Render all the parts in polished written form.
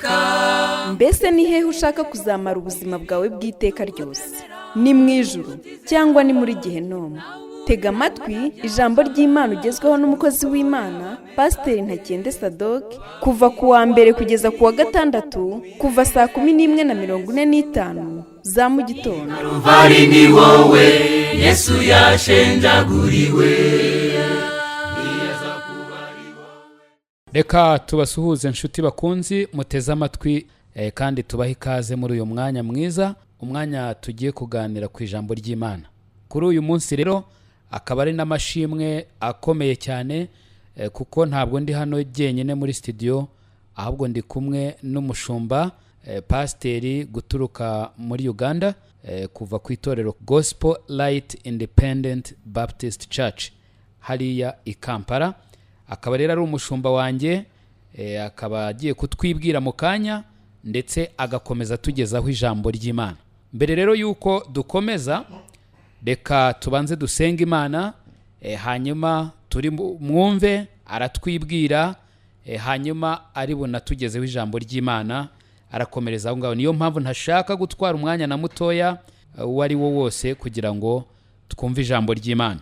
Iteka. Mbese ni hehe ushaka kuzamara ubuzima bwawe bw'iteka ryose? Ni mu ijuru cyangwa ni muri gehinomu? Tega amatwi ijambo ry'Imana ugezweho n'umukozi w'Imana, Pasiteri Ntakende Sadoke, kuva ku wa mbere kugeza ku wa gatandatu, kuva saa 11:45 za mu gitondo. Ruvari ni wowe Yesu yashenjaguriwe. Reka tubasuhuze, inshuti bakunzi muteze amatwi, kandi tubahe ikaze muri uyu mwanya mwiza, umwanya tugiye kuganira ku ijambo ry'Imana. Kuri uyu munsi rero akaba ari n'amashimwe akomeye cyane, kuko ntabwo ndi hano jyenyine muri studio, ahubwo ndi kumwe n'umushumba, pasiteri guturuka muri Uganda, kuva ku itorero Gospel Light Independent Baptist Church hariya i Kampala. Akaba rero ari umushumba wanjye, akaba agiye kutwibwira mu kanya ndetse agakomeza atugezaho ijambo ry'Imana. Mbere rero y'uko dukomeza, reka tubanze dusenge Imana, hanyuma turi mwumve aratwibwira, hanyuma ari bunatugezeho ijambo ry'Imana, arakomereza aho ngaho. Niyo mpamvu ntashaka gutwara umwanya na mutoya, uwo ari wo wose, kugira ngo twumve ijambo ry'Imana.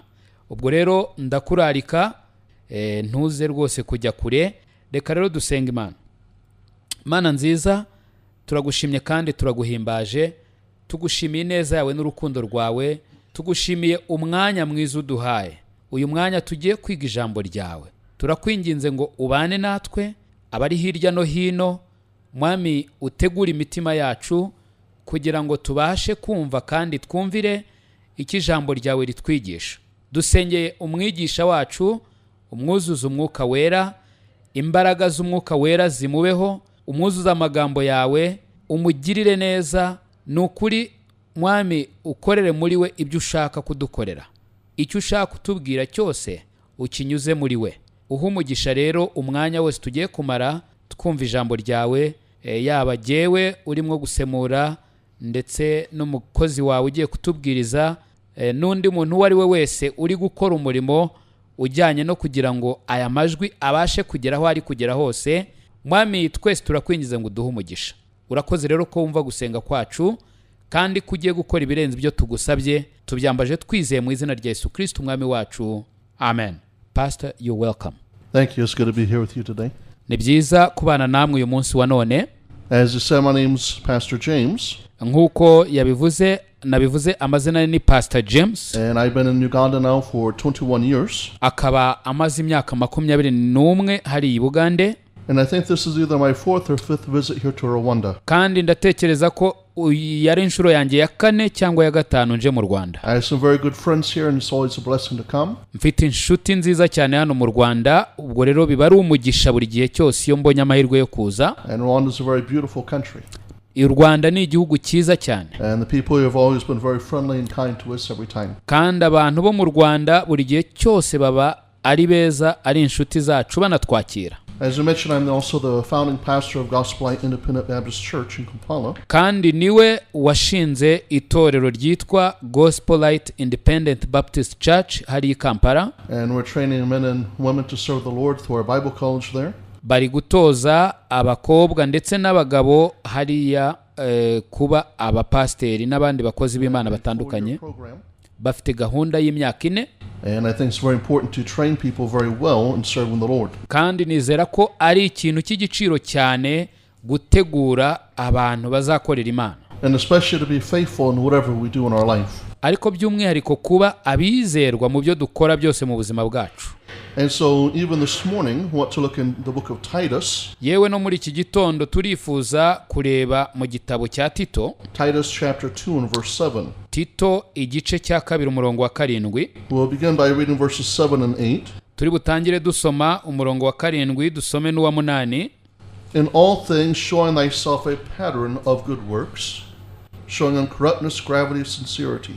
Ubwo rero ndakurarika, ntuze rwose kujya kure. Reka rero dusenga Imana. Mana nziza, turagushimye kandi turaguhimbaje. Tugushimiye ineza yawe n'urukundo rwawe. Tugushimiye umwanya mwiza uduhaye, uyu mwanya tugiye kwiga ijambo ryawe. Turakwinginze ngo ubane natwe abari hirya no hino. Mwami, utegure imitima yacu kugira ngo tubashe kumva kandi twumvire icyo ijambo ryawe ritwigisha. Dusengeye umwigisha wacu, umwuzuze Umwuka Wera, imbaraga z'Umwuka Wera zimubeho, umwuzuze amagambo yawe, umugirire neza. Ni ukuri Mwami, ukorere muri we ibyo ushaka kudukorera. Icyo ushaka kutubwira cyose ukinyuze muri we. Uha umugisha rero umwanya wose tugiye kumara twumva ijambo ryawe, yaba jyewe urimo gusemura ndetse n'umukozi wawe ugiye kutubwiriza, n'undi muntu uwo ari we wese uri gukora umurimo ujyanye no kugira ngo aya majwi abashe kugera aho ari kugera hose. Mwami, twese turakwinjiza ngo uduhe umugisha. Urakoze rero ko wumva gusenga kwacu kandi ko ugiye gukora ibirenze ibyo tugusabye. Tubyambaje twizeye mu izina rya Yesu Kristo Umwami wacu, amen. Pastor, you welcome. Thank you. It's good to be here with you today. Ni byiza kubana namwe uyu munsi wa none. As you said, my name's Pastor James, Nk'uko yabivuze, nabivuze, amazina ye ni Pastor James. and I've been in Uganda now for 21 years. Akaba amaze imyaka 21 hariya i Bugande. And I think this is either my fourth or fifth visit here to Rwanda. Kandi ndatekereza ko uyu yari inshuro yanjye ya kane cyangwa ya gatanu nje mu Rwanda. I have some very good friends here, and it's always a blessing to come. Mfite inshuti nziza cyane hano mu Rwanda. Ubwo rero biba ari umugisha buri gihe cyose iyo mbonye amahirwe yo kuza. And Rwanda is a very beautiful country. U Rwanda ni igihugu cyiza cyane. And the people here have always been very friendly and kind to us every time. Kandi abantu bo mu Rwanda buri gihe cyose baba ari beza, ari inshuti zacu, banatwakira. As you mentioned, I'm also the founding pastor of Gospel Light Independent Baptist Church in Kampala. Kandi niwe washinze itorero ryitwa Gospel Light Independent Baptist Church hariya i Kampala. And we're training men and women to serve the Lord through our Bible college there. Bari gutoza abakobwa ndetse n'abagabo hariya, kuba abapasiteri n'abandi bakozi b'Imana batandukanye. Four-year program. Bafite gahunda y'imyaka 4. And I think it's very important to train people very well in serving the Lord. Kandi nizera ko ari ikintu cy'igiciro cyane gutegura abantu bazakorera Imana. And especially to be faithful in whatever we do in our life. Ariko by'umwihariko kuba abizerwa mu byo dukora byose mu buzima bwacu. And so even this morning, we want to look in the book of Titus, Yewe no muri iki gitondo turifuza kureba mu gitabo cya Tito. Titus chapter 2 and verse 7. Tito igice cya kabiri, umurongo wa 7. We'll begin by reading verses 7 and 8. Turi butangire dusoma umurongo wa 7, dusome n'uwa 8. In all things, showing thyself a pattern of good works, showing uncorruptness, gravity, sincerity.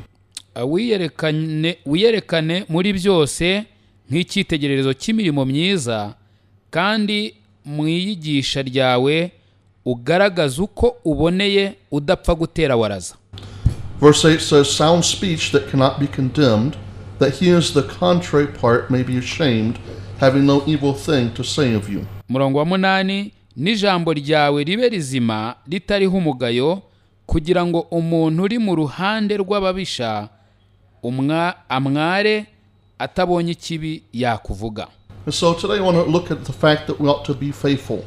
Wiyerekane muri byose nk'icyitegererezo cy'imirimo myiza, kandi mu iyigisha ryawe ugaragaza uko uboneye, udapfa gutera waraza. Verse 8 says, Sound speech that cannot be condemned, that he is the contrary part may be ashamed, having no evil thing to say of you. Umurongo wa 8. N'ijambo ryawe ribe rizima ritariho umugayo, kugira ngo umuntu uri mu ruhande rw'ababisha amware atabonye ikibi yakuvuga. And so today I want to look at the fact that we ought to be faithful.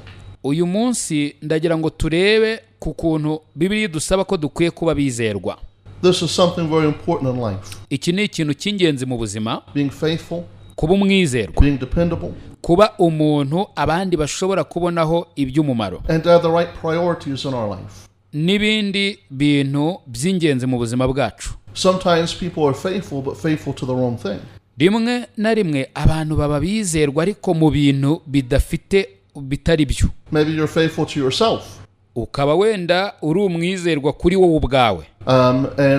Uyu munsi ndagira ngo turebe ku kuntu Bibiliya idusaba ko dukwiye kuba bizerwa. This is something very important in life. Iki ni ikintu cy'ingenzi mu buzima. Being faithful, Kuba umwizerwa, being dependable, kuba umuntu abandi bashobora kubonaho iby'umumaro, and to have the right priorities in our life. N'ibindi bintu by'ingenzi mu buzima bwacu. Sometimes people are faithful, but faithful to the wrong thing. Rimwe na rimwe abantu baba bizerwa, ariko mu bintu bidafite, bitari byo. Maybe you're faithful to yourself Ukaba wenda uri umwizerwa kuri wowe ubwawe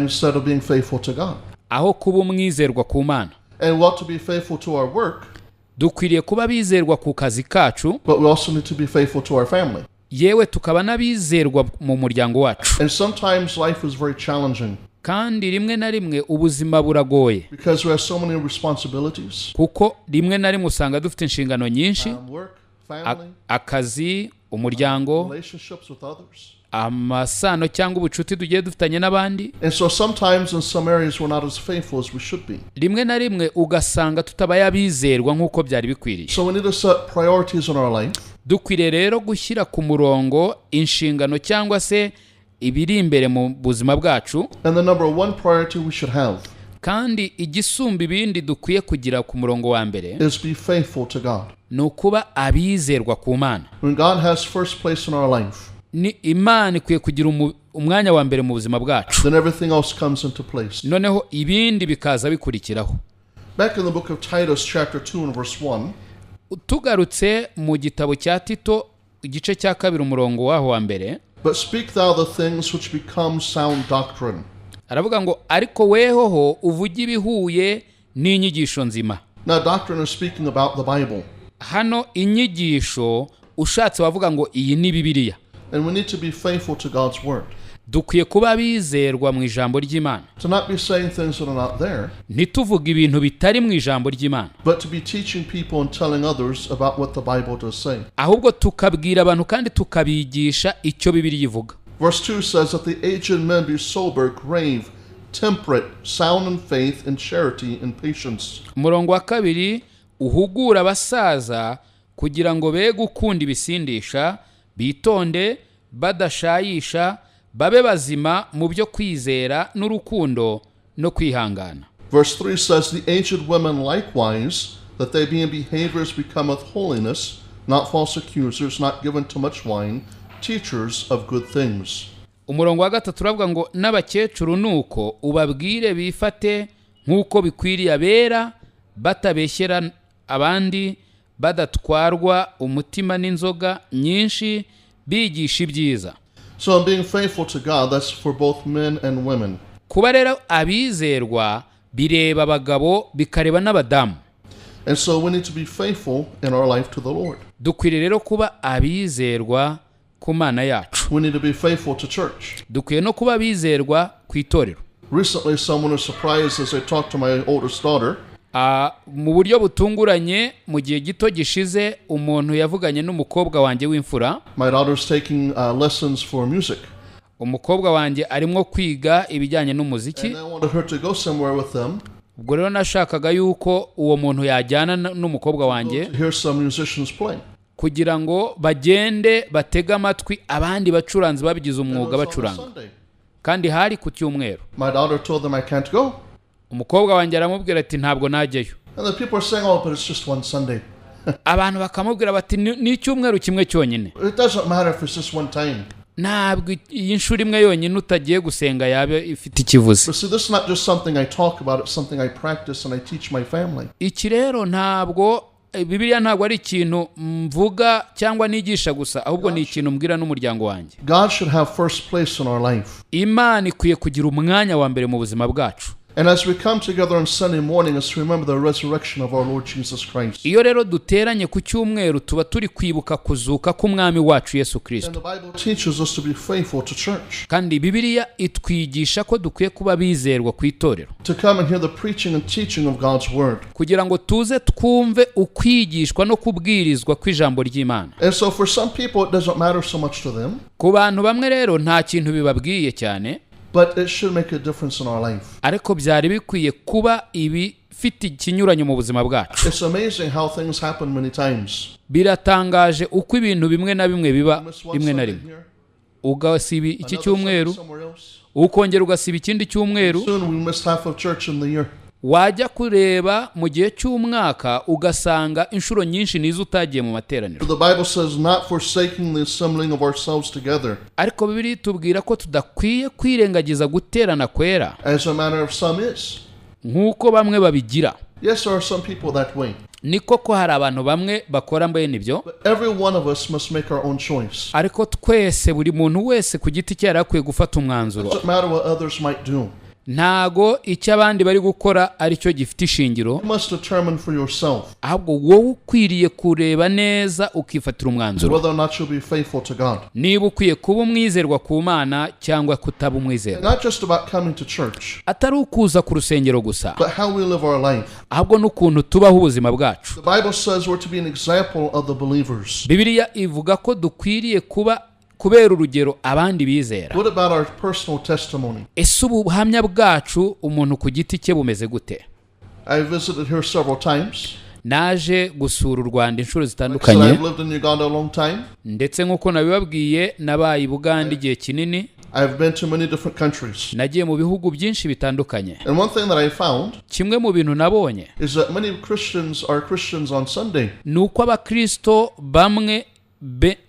instead of being faithful to God. aho kuba umwizerwa ku Mana. And we ought to be faithful to our work, Dukwiriye kuba bizerwa ku kazi kacu, but we also need to be faithful to our family. Yewe tukaba n'abizerwa mu muryango wacu. And sometimes life is very challenging Kandi rimwe na rimwe ubuzima buragoye, because we have so many responsibilities: kuko rimwe na rimwe usanga dufite inshingano nyinshi: work, family, akazi, umuryango, relationships with others. amasano cyangwa ubucuti tugiye dufitanye n'abandi. And so sometimes in some areas we're not as faithful as we should be. Rimwe na rimwe ugasanga tutabaye abizerwa nk'uko byari bikwiriye. So we need to set priorities in our life. Dukwiriye rero gushyira ku murongo inshingano cyangwa se ibiri imbere mu buzima bwacu. And the number one priority we should have Kandi igisumba ibindi dukwiye kugira ku murongo wa mbere is be faithful to God. ni ukuba abizerwa ku Mana. When God has first place in our life, Ni Imana ikwiye kugira umwanya wa mbere mu buzima bwacu, then everything else comes into place. noneho ibindi bikaza bikurikiraho. Back in the book of Titus, chapter 2 and verse 1, Tugarutse mu gitabo cya Tito, igice cya kabiri, umurongo waho wa mbere, "But speak thou the things which become sound doctrine." aravuga ngo: "Ariko wehoho uvuge ibihuye n'inyigisho nzima." Now, doctrine is speaking about the Bible. Hano inyigisho ushatse wavuga ngo iyi ni Bibiliya. And we need to be faithful to God's word. Dukwiye kuba bizerwa mu ijambo ry'Imana. To not be saying things that are not there, Ntituvuge ibintu bitari mu ijambo ry'Imana, but to be teaching people and telling others about what the Bible does say. ahubwo tukabwira abantu kandi tukabigisha icyo Bibiliya ivuga. Verse 2 says that the aged men be sober, grave, temperate, sound in faith, in charity, and patience. Umurongo wa kabiri: "Uhugura abasaza kugira ngo be gukunda ibisindisha, bitonde, badashayisha, babe bazima mu byo kwizera n'urukundo no kwihangana." Verse 3 says, "The aged women likewise, that they be in behavior as becometh holiness, not false accusers, not given to much wine, teachers of good things." Umurongo wa gatatu uravuga ngo: "N'abakecuru ni uko, ubabwire bifate nk'uko bikwiriye abera, batabeshyera abandi, badatwarwa umutima n'inzoga nyinshi, bigisha ibyiza." So, in being faithful to God, that's for both men and women. Kuba rero abizerwa bireba abagabo, bikareba n'abadamu. And so we need to be faithful in our life to the Lord. Dukwiriye rero kuba abizerwa ku Mana yacu. We need to be faithful to church. Dukwiye no kuba abizerwa ku itorero. Recently, someone was surprised as I talked to my oldest daughter. Mu buryo butunguranye, mu gihe gito gishize, umuntu yavuganye n'umukobwa wanjye w'imfura. My daughter's taking lessons for music. Umukobwa wanjye arimo kwiga ibijyanye n'umuziki. And I wanted her to go somewhere with them Ubwo rero nashakaga yuko uwo muntu yajyana n'umukobwa wanjye to hear some musicians play. kugira ngo bagende batege amatwi abandi bacuranzi babigize And it umwuga was on a bacuranga. Sunday. Kandi hari ku cyumweru. My daughter told them, "I can't go." Umukobwa wanjye aramubwira ati: "Ntabwo najyayo." And the people are saying, "Oh, but it's just one Sunday." Abantu bakamubwira bati: Ni icyumweru kimwe cyonyine." It doesn't matter if it's just one time. Ntabwo iyi nshuro imwe yonyine utagiye gusenga yaba ifite ikivuze. But see, this is not just something I talk about, it's something I practice and I teach my family. Iki rero ntabwo Bibiliya ntabwo ari ikintu mvuga cyangwa nigisha gusa, ahubwo ni ikintu mbwira n'umuryango wanjye. God should have first place in our life. Imana ikwiye kugira umwanya wa mbere mu buzima bwacu. And as we come together on Sunday morning, is to remember the resurrection of our Lord Jesus Christ. Iyo rero duteranye ku cyumweru, tuba turi kwibuka kuzuka k'Umwami wacu Yesu And Kirisito. the Bible teaches us to be faithful to church, Kandi Bibiliya itwigisha ko dukwiye kuba bizerwa ku itorero, to come and hear the preaching and teaching of God's Word. kugira ngo tuze twumve ukwigishwa no kubwirizwa kw'ijambo ry'Imana. And so for some people, it doesn't matter so much to them, Ku bantu bamwe rero nta kintu bibabwiye cyane, but it should make a difference in our life. ariko byari bikwiye kuba ibifite ikinyuranyo mu buzima bwacu. It's amazing how things happen many times. Biratangaje uko ibintu bimwe na bimwe biba You miss one rimwe na Sunday rimwe, here, ugasiba iki another Sunday cyumweru, somewhere else. ukongera ugasiba ikindi cyumweru. Soon we missed half of church in the year. Wajya kureba mu gihe cy'umwaka, ugasanga inshuro nyinshi nizo utagiye mu materaniro. But the Bible says, not forsaking the assembling of ourselves together, Ariko Bibiliya itubwira ko tudakwiye kwirengagiza guterana kwera, as a manner of some is. nk'uko bamwe babigira. Yes, there are some people that way. Ni koko hari abantu bamwe bakora mbene ibyo. But every one of us must make our own choice. Ariko twese, buri muntu wese ku giti cye, yari akwiye gufata umwanzuro. It doesn't matter what others might do. Ntago icyo abandi bari gukora ari cyo gifite ishingiro, You must determine for yourself ahubwo wowe ukwiriye kureba neza ukifatira umwanzuro whether or not you'll be faithful to God. niba ukwiye kuba umwizerwa ku Mana cyangwa kutaba umwizerwa. Not just about coming to church, Atari ukuza ku rusengero gusa, but how we live our life. ahubwo n'ukuntu tubaho ubuzima bwacu. The Bible says we're to be an example of the believers. Bibiliya ivuga ko dukwiriye kuba kubera urugero abandi bizera. What about our personal testimony? Ese ubuhamya bwacu umuntu ku giti cye bumeze gute? I visited here several times. Naje gusura u Rwanda inshuro So zitandukanye. I've lived in Uganda a long time. Ndetse nk'uko nabibabwiye, nabaye i Buganda igihe kinini. I've been to many different countries. Nagiye mu bihugu byinshi bitandukanye. And one thing that I found Kimwe mu bintu nabonye is that many Christians are Christians on Sunday, ni uko abakristo bamwe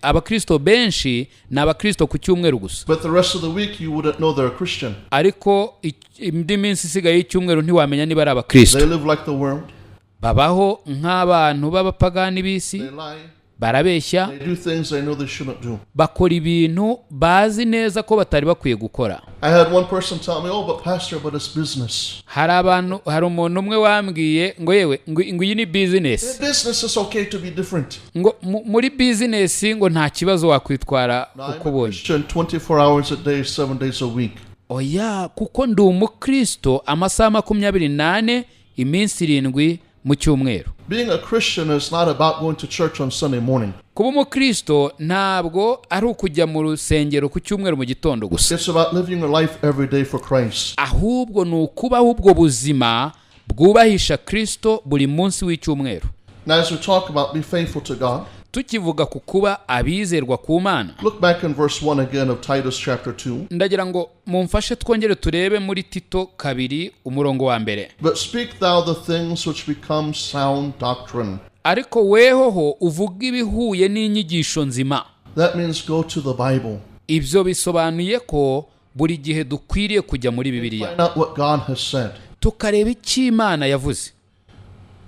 abakristo benshi ni abakristo ku cyumweru gusa, but the rest of the week you wouldn't know they're a Christian. ariko indi minsi isigaye y'icyumweru ntiwamenya niba ari abakristo. They live like the world. Babaho nk'abantu b'abapagani b'isi. They lie. Barabeshya. They do things they know they shouldn't do. Bakora ibintu bazi neza ko batari bakwiye gukora. I had one person tell me, "Oh, but Pastor, but it's business." Hari abantu, hari umuntu umwe wambwiye ngo yewe, ngo iyi ni bizinesi. In business, it's okay to be different. Ngo muri bizinesi ngo nta kibazo wakwitwara Now, I'm uko a ubonye. Christian 24 hours a day, 7 days a week. Oya, kuko ndi umukristo amasaha 24, iminsi 7 mu cyumweru. Being a Christian is not about going to church on Sunday morning. Kuba umukristo ntabwo ari ukujya mu rusengero ku cyumweru mu gitondo gusa. It's about living your life every day for Christ. Ahubwo ni ukubaho ubwo buzima bwubahisha Kristo buri munsi w'icyumweru. Now, as we talk about be faithful to God, Tukivuga ku kuba abizerwa ku Mana, look back in verse 1 again of Titus chapter 2. ndagira ngo mumfashe twongere turebe muri Tito 2, umurongo wa 1. But speak thou the things which become sound doctrine. Ariko wehoho uvuga ibihuye n'inyigisho nzima. That means go to the Bible. Ibyo bisobanuye ko buri gihe dukwiriye kujya muri Bibiliya, Find out what God has said. tukareba icyo Imana yavuze.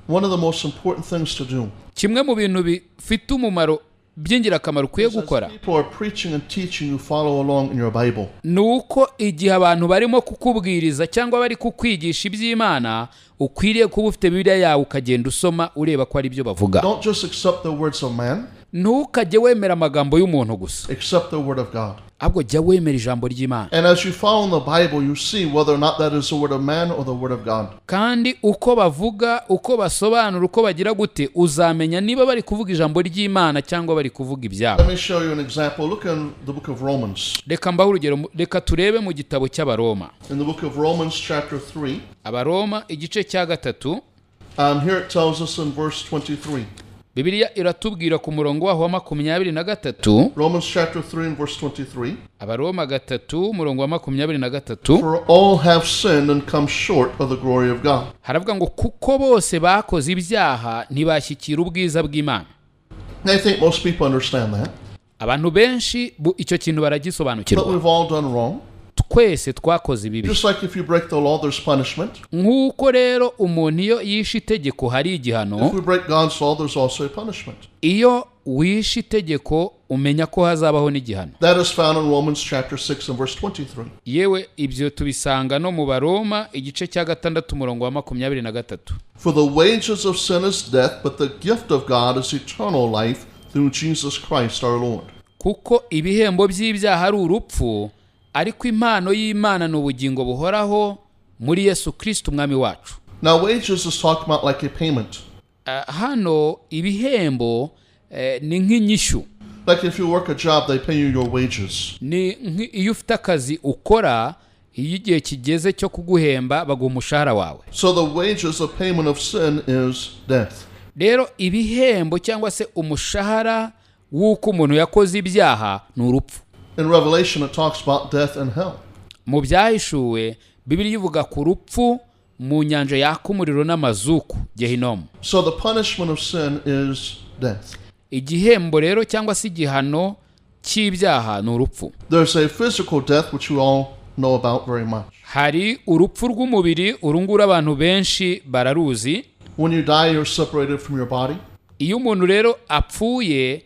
One of the most important things to do Kimwe mu bintu bifite umumaro by'ingirakamaro ukwiye is as gukora people are preaching and teaching, you follow along in your Bible. ni uko igihe abantu barimo kukubwiriza cyangwa bari kukwigisha iby'Imana, ukwiriye kuba ufite Bibiliya yawe, ukagenda usoma ureba ko ari byo bavuga. Don't just accept the words of man, Ntukajye wemera amagambo y'umuntu gusa, accept the word of God. ahubwo jya wemera ijambo ry'Imana. And as you follow in the Bible, you see whether or not that is the word of man or the word of God. Kandi uko bavuga, uko basobanura, uko bagira gute, uzamenya niba bari kuvuga ijambo ry'Imana cyangwa bari kuvuga ibyabo. Let me show you an example. Look in the book of Romans. Reka mbahe urugero, reka turebe mu gitabo cy'Abaroma. In the book of Romans, chapter 3, Abaroma igice cya 3. Here it tells us in verse 23. Bibiliya iratubwira ku murongo waho wa 23. Romans chapter 3 and verse 23. Abaroma 3, umurongo wa 23. For all have sinned and come short of the glory of God. Haravuga ngo kuko bose bakoze ibyaha ntibashyikira ubwiza bw'Imana. And I think most people understand that. Abantu benshi icyo kintu But baragisobanukirwa. we've all done wrong. Twese twakoze ibibi. Just like if you break the law, there's punishment. Nk'uko rero umuntu iyo yishe itegeko hari igihano, If we break God's law, there's also a punishment. Iyo wishe itegeko umenya ko hazabaho n'igihano. That is found in Romans chapter 6 and verse 23. Yewe ibyo tubisanga no mu Baroma igice cya 6 umurongo wa 23. For the wages of sin is death, but the gift of God is eternal life through Jesus Christ our Lord. Kuko ibihembo by'ibyaha ari urupfu, ariko impano y'Imana ni ubugingo buhoraho muri Yesu Kirisiti Umwami wacu. Now, wages is talking about like a payment. Ah, hano ibihembo ni nk'inyishyu. Like if you work a job, they pay you your wages. Ni iyo ufite akazi ukora, iyo igihe kigeze cyo kuguhemba baguha umushahara wawe. So the wages of payment of sin is death. Rero ibihembo cyangwa se umushahara w'uko umuntu yakoze ibyaha ni urupfu. In Revelation, it talks about death and hell. Mu Byahishuwe, Bibiliya ivuga ku rupfu mu nyanja yaka umuriro n'amazuku, Gehinomu. So the punishment of sin is death. Igihembo rero cyangwa se igihano cy'ibyaha ni urupfu. There's a physical death, which you all know about very much. Hari urupfu rw'umubiri, uru nguru abantu benshi bararuzi. When you die, you're separated from your body, Iyo umuntu rero apfuye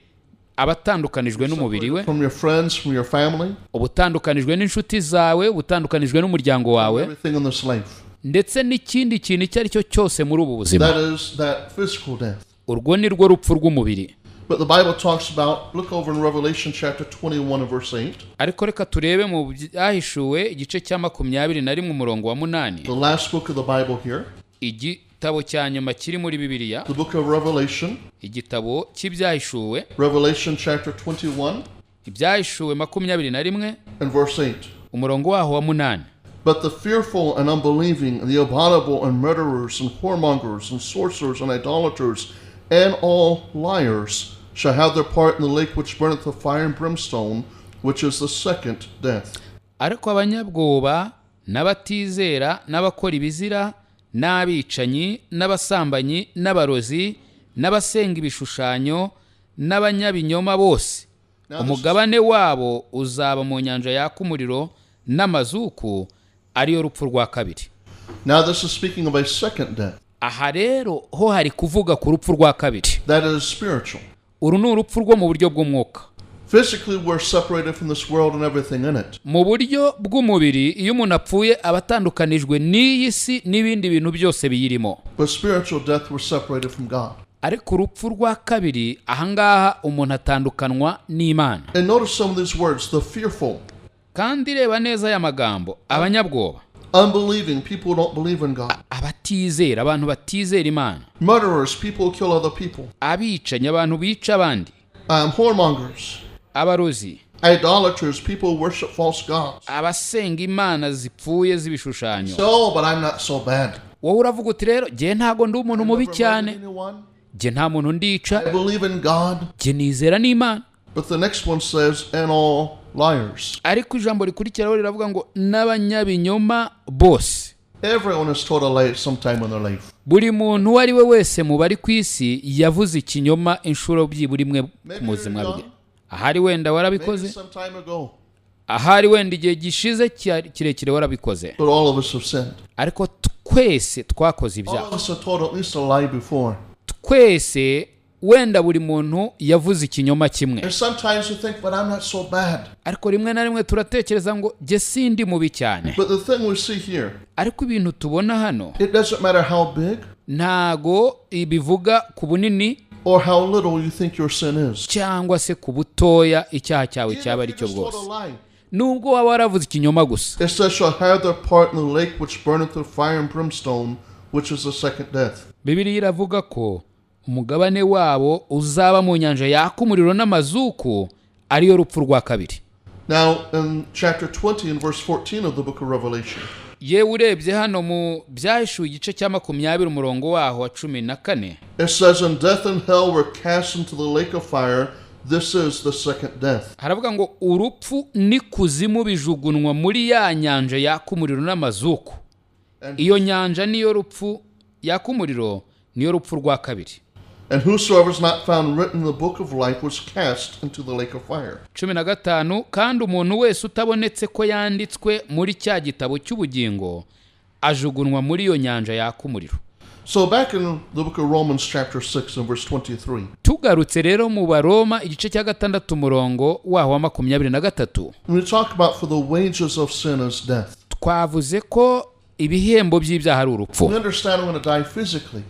aba atandukanijwe n'umubiri we, from your friends, from your family, uba utandukanijwe n'inshuti zawe, uba utandukanijwe n'umuryango wawe, everything in this life. ndetse n'ikindi kintu icyo ari cyo cyose muri ubu buzima. That is that physical death. Urwo ni rwo rupfu rw'umubiri. But the Bible talks about, look over in Revelation chapter 21 and verse 8, Ariko reka turebe mu Byahishuwe igice cya 21 umurongo wa 8, the last book of the Bible here, igitabo cya nyuma kiri muri Bibiliya, the book of Revelation, igitabo cy'Ibyahishuwe, Revelation chapter 21 Ibyahishuwe 21 and verse 8. umurongo waho wa 8. But the fearful and unbelieving, and the abominable and murderers and whoremongers and sorcerers and idolaters and all liars shall have their part in the lake which burneth with fire and brimstone, which is the second death. Ariko abanyabwoba n'abatizera n'abakora ibizira n'abicanyi n'abasambanyi n'abarozi n'abasenga ibishushanyo n'abanyabinyoma bose, umugabane wabo uzaba mu nyanja yaka umuriro n'amazuku, ariyo rupfu rwa kabiri. Now this is speaking of a second death. Aha rero ho hari kuvuga ku rupfu rwa kabiri. That is spiritual. Uru ni urupfu rwo mu buryo bw'umwuka. Physically, we're separated from this world and everything in it. Mu buryo bw'umubiri, iyo umuntu apfuye aba atandukanijwe n'iyi si n'ibindi bintu byose biyirimo. But spiritual death, we're separated from God. Ariko urupfu rwa kabiri, ahangaha umuntu atandukanwa n'Imana. And notice some of these words: the fearful, Kandi reba neza aya magambo: abanyabwoba, unbelieving, people who don't believe in God, abatizera, abantu batizera Imana, murderers, people who kill other people, abicanyi, abantu bica abandi, whoremongers, abarozi, idolaters, people who worship false gods. abasenga imana zipfuye z'ibishushanyo. So, but I'm not so bad. Wowe uravuga uti: "Rero jye ntago ndi umuntu mubi Never cyane, murdered anyone. jye nta muntu ndica, I believe in God." jye nizera n'Imana." But the next one says, and all liars. Ariko ijambo rikurikiraho riravuga ngo n'abanyabinyoma bose. Everyone has told a lie at some time in their life. Buri muntu uwo ari we wese mu bari ku isi yavuze ikinyoma inshuro byibura imwe Maybe mu buzima you're bwe. young. Ahari wenda Maybe warabikoze, some time ago. ahari wenda igihe gishize kirekire warabikoze. But all of us have sinned. Ariko twese twakoze All ibyaha. of us have told at least a lie before. Twese wenda buri muntu yavuze ikinyoma kimwe. And sometimes we think, but I'm not so bad. Ariko rimwe na rimwe turatekereza ngo jye sindi mubi cyane. But the thing we see here, Ariko ibintu tubona hano, it doesn't matter how big ntago ibivuga ku bunini or how little you think your sin is. cyangwa se ku butoya icyaha cyawe Even cyaba if ari you cyo just told bwose, a lie, nubwo waba waravuze ikinyoma gusa. it says, shall have their part in the lake which burneth with fire and brimstone, which is the second death. Bibiliya iravuga ko umugabane wabo uzaba mu nyanja yaka umuriro n'amazuku, ariyo rupfu rwa kabiri. Now, in chapter 20 and verse 14 of the book of Revelation, Yewe urebye hano mu Byahishuwe igice cya 20 umurongo waho wa 14, it says, And death and hell were cast into the lake of fire. This is the second death. Haravuga ngo urupfu n'ikuzimu bijugunwa muri ya nyanja yaka umuriro n'amazuku. And, Iyo nyanja niyo rupfu yaka umuriro, niyo rupfu rwa kabiri. And whosoever is not found written in the book of life was cast into the lake of fire. 15, kandi umuntu wese utabonetse ko yanditswe muri cya gitabo cy'ubugingo ajugunwa muri iyo nyanja yaka umuriro. So back in the book of Romans chapter 6 and verse 23. Tugarutse rero mu Baroma igice cya 6 umurongo waho wa 23. We talk about for the wages of sin is death. Twavuze ko ibihembo by'ibyaha ari urupfu. We understand we're going to die physically.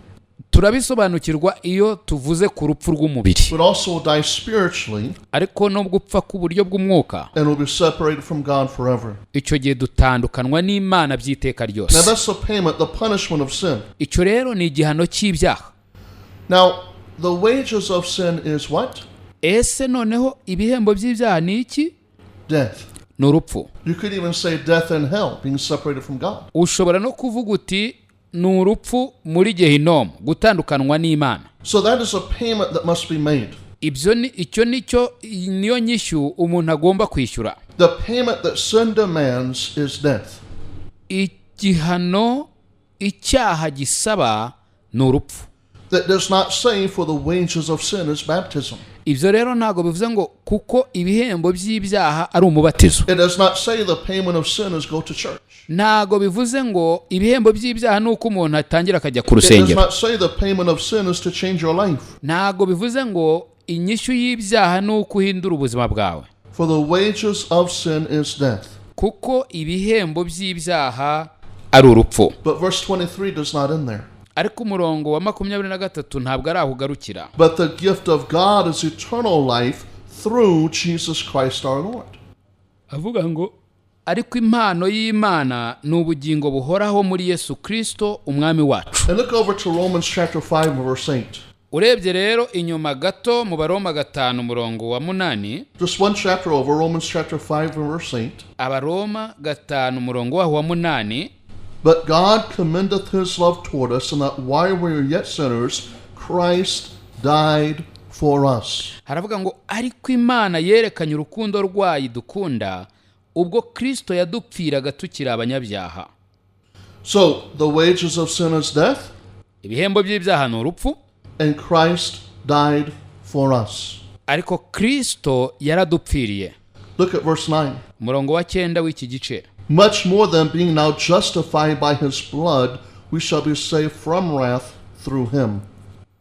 Turabisobanukirwa iyo tuvuze ku rupfu rw'umubiri. But also die spiritually. Ariko no gupfa ku buryo bw'umwuka. And will be separated from God forever. Icyo gihe dutandukanwa n'Imana by'iteka ryose. Now that's the payment, the punishment of sin. Icyo rero ni igihano cy'ibyaha. Now the wages of sin is what? Ese noneho ibihembo by'ibyaha ni iki? Death. Ni urupfu. You could even say death and hell, being separated from God. Ushobora no kuvuga uti ni urupfu muri Gehinomu, gutandukanwa n'Imana. So that is a payment that must be made. Ibyo ni icyo nicyo niyo nyishyu umuntu agomba kwishyura. The payment that sin demands is death. Igihano icyaha gisaba ni urupfu. That does not say for the wages of sin is baptism. Ibyo rero ntago bivuze ngo kuko ibihembo by'ibyaha ari umubatizo. It does not say the payment of sin is go to church. Ntago bivuze ngo ibihembo by'ibyaha nuko umuntu atangira akajya ku It does rusengero. not say the payment of sin is to change your life. Ntago bivuze ngo inyishyu y'ibyaha nuko uhindura ubuzima bwawe. For the wages of sin is death. Kuko ibihembo by'ibyaha ari urupfu. But verse 23 does not end there. Ariko umurongo wa 23 ntabwo ari aho ugarukira. But the gift of God is eternal life through Jesus Christ our Lord. Avuga ngo ariko impano y'Imana ni ubugingo buhoraho muri Yesu Kristo umwami wacu. And look over to Romans chapter 5 verse 8. Urebye rero inyuma gato mu Baroma 5 umurongo wa 8. Just one chapter over, Romans chapter 5 verse 8. Abaroma 5 umurongo waho wa 8. But God commendeth his love toward us, in that while we were yet sinners, Christ died for us. Haravuga ngo ariko Imana yerekanye urukundo rwayo dukunda ubwo Kristo yadupfiraga tukiri abanyabyaha. So the wages of sin is death. Ibihembo by'ibyaha ni urupfu. And Christ died for us. Ariko Kristo yaradupfiriye. Look at verse 9. Umurongo wa 9 w'iki gice. Much more than being now justified by his blood, we shall be saved from wrath through him.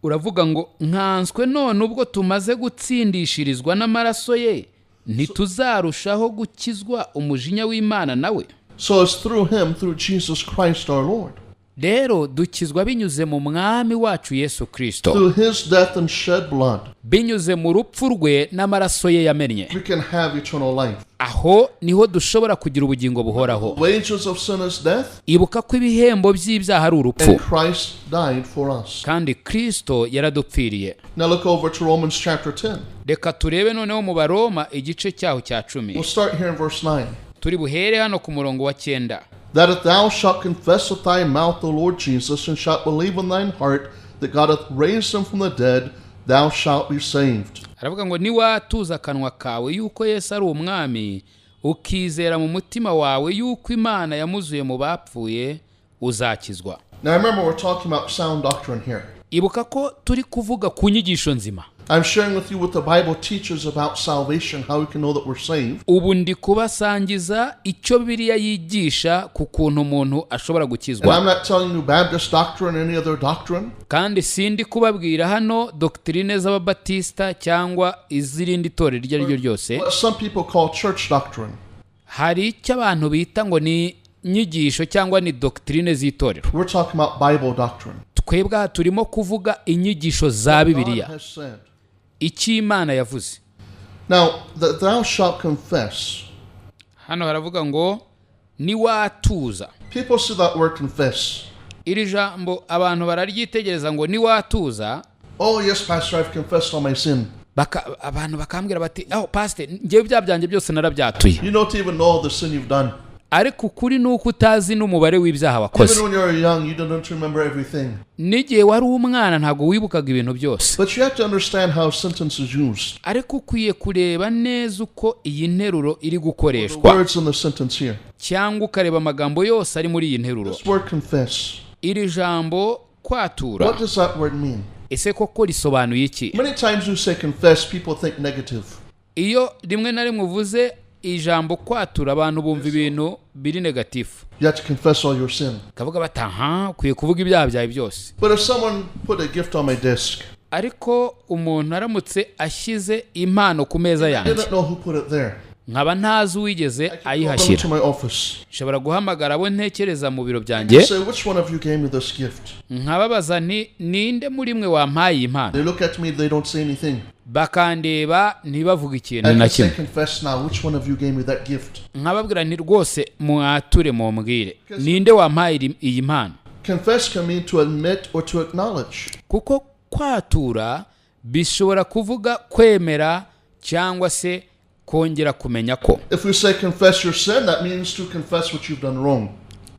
Uravuga ngo nkanswe none ubwo tumaze gutsindishirizwa n'amaraso ye, ntituzarushaho gukizwa umujinya w'Imana nawe. So it's through him, through Jesus Christ our Lord. Rero dukizwa binyuze mu mwami wacu Yesu Kristo. Through his death and shed blood. Binyuze mu rupfu rwe n'amaraso ye yamennye. We can have eternal life. Aho niho dushobora kugira ubugingo buhoraho. Wages of sin is death. Ibuka ko ibihembo by'ibyaha ari urupfu. And Christ died for us. Kandi Kristo yaradupfiriye. Now look over to Romans chapter 10. Reka turebe noneho mu Baroma igice cyaho cya 10. We'll start here in verse 9. Turi buhere hano ku murongo wa 9. That if thou shalt confess with thy mouth the Lord Jesus, and shalt believe in thine heart that God hath raised him from the dead, thou shalt be saved. Aravuga ngo niwatuza akanwa kawe yuko Yesu ari umwami, ukizera mu mutima wawe yuko Imana yamuzuye mu bapfuye, uzakizwa. Now remember, we're talking about sound doctrine here. Ibuka ko turi kuvuga ku nyigisho nzima. I'm sharing with you what the Bible teaches about salvation, how we can know that we're saved. Ubu ndi kubasangiza icyo Bibiliya yigisha ku kuntu umuntu ashobora gukizwa. And I'm not telling you Baptist doctrine or any other doctrine. Kandi sindi kubabwira hano doctrine z'ababatista cyangwa iz'irindi torero iryo ari ryo ryose. What some people call church doctrine. Hari icyo abantu bita ngo ni nyigisho cyangwa ni doctrine z'itorero. We're talking about Bible doctrine. Twebwe turimo kuvuga inyigisho za Bibiliya. Icyo Imana yavuze. Now, that thou shalt confess. Hano haravuga ngo niwatuza. People see that word confess. Iri jambo abantu bararyitegereza ngo niwatuza. Oh yes, pastor, I've confessed all my sin. Abantu bakambwira bati, "Oh pastor, ngewe ibyaha byanjye byose narabyatuye." You don't even know the sin you've done. Ariko ukuri nuko utazi n'umubare w'ibyaha wakoze. Even when you were young, you didn't remember everything. N'igihe wari umwana ntabwo wibukaga ibintu byose. But you have to understand how sentence is used. Ariko ukwiye kureba neza uko iyi nteruro iri gukoreshwa. Words in the sentence here. Cyangwa ukareba amagambo yose ari muri iyi nteruro. This word confess. Iri jambo kwatura. What does that word mean? Ese koko risobanuye iki? Many times we say confess, people think negative. Iyo rimwe na rimwe uvuze ijambo kwatura, abantu bumva ibintu biri negative. You have to confess all your sin. Kavuga bati aha ukwiye kuvuga ibyaha byawe byose. But if someone put a gift on my desk, Ariko umuntu aramutse ashyize impano ku meza I yanjye, didn't know who put it there. nkaba ntazi uwigeze I could call them ayihashyira, to my office. nshobora guhamagara abo ntekereza mu biro byanjye, Say, which one of you gave me this gift? nkababaza nti ninde muri mwe wampaye iyi mpano? They look at me, they don't say anything. Bakandeba ntibavuge ikintu I na can say, kimwe. confess now, which one of you gave me that gift? Nkababwira nti rwose mwature mumbwire ninde wampaye iyi mpano. Confess can mean to admit or to acknowledge. Kuko kwatura bishobora kuvuga kwemera cyangwa se kongera kumenya ko. If we say confess your sin, that means to confess what you've done wrong.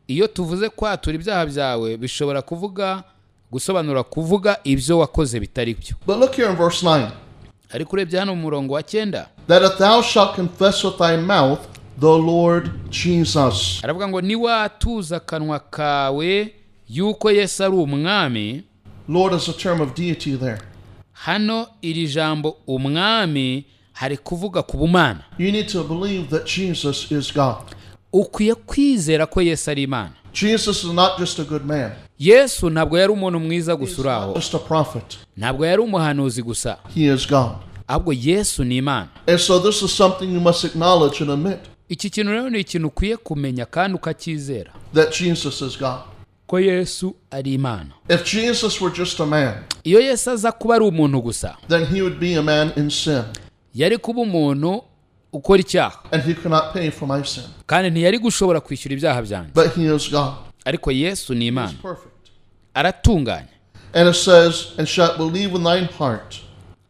Iyo tuvuze kwatura ibyaha byawe, bishobora kuvuga gusobanura kuvuga ibyo wakoze bitari byo. But look here in verse 9, Ariko urebye hano mu murongo wa 9, that if thou shalt confess with thy mouth the Lord Jesus. Aravuga ngo niwatuza akanwa kawe yuko Yesu ari umwami. Lord is a term of deity there. Hano iri jambo umwami hari kuvuga ku bumana. You need to believe that Jesus is God. Ukwiye kwizera ko Yesu ari Imana. Jesus is not just a good man. Yesu ntabwo yari umuntu mwiza gusa uri aho. Just a prophet. Ntabwo yari umuhanuzi gusa. He is God. Ahubwo Yesu ni Imana. And so this is something you must acknowledge and admit, Iki kintu rero ni ikintu ukwiye kumenya kandi ukacyizera, that Jesus is God. ko Yesu ari Imana. If Jesus were just a man, Iyo Yesu aza kuba ari umuntu gusa, then he would be a man in sin, yari kuba umuntu ukora icyaha, and he could not pay for my sin. kandi ntiyari gushobora kwishyura ibyaha byanjye. But he is God. Ariko Yesu ni Imana. He's perfect. Aratunganye. And it says, and shalt believe in thine heart.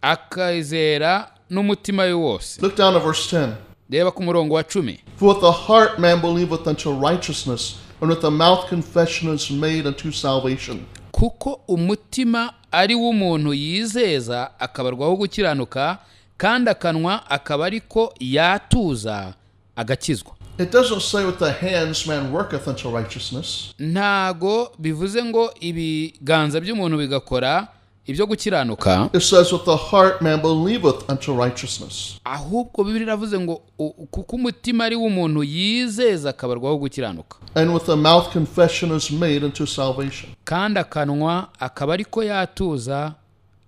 Akizera n'umutima we wose. Look down at verse 10. Reba ku murongo wa 10. For with the heart man believeth unto righteousness, and with the mouth confession is made unto salvation. Kuko umutima ari w'umuntu yizeza akabarwaho gukiranuka, kandi akanwa akaba ariko yatuza agakizwa. It doesn't say with the hands man worketh unto righteousness. Ntago bivuze ngo ibiganza by'umuntu bigakora ibyo gukiranuka. It says with the heart man believeth unto righteousness. Ahubwo Bibiliya iravuze ngo kuko umutima ari w'umuntu yizeza akabarwaho gukiranuka, And with the mouth confession is made unto salvation. kandi akanwa akaba ariko yatuza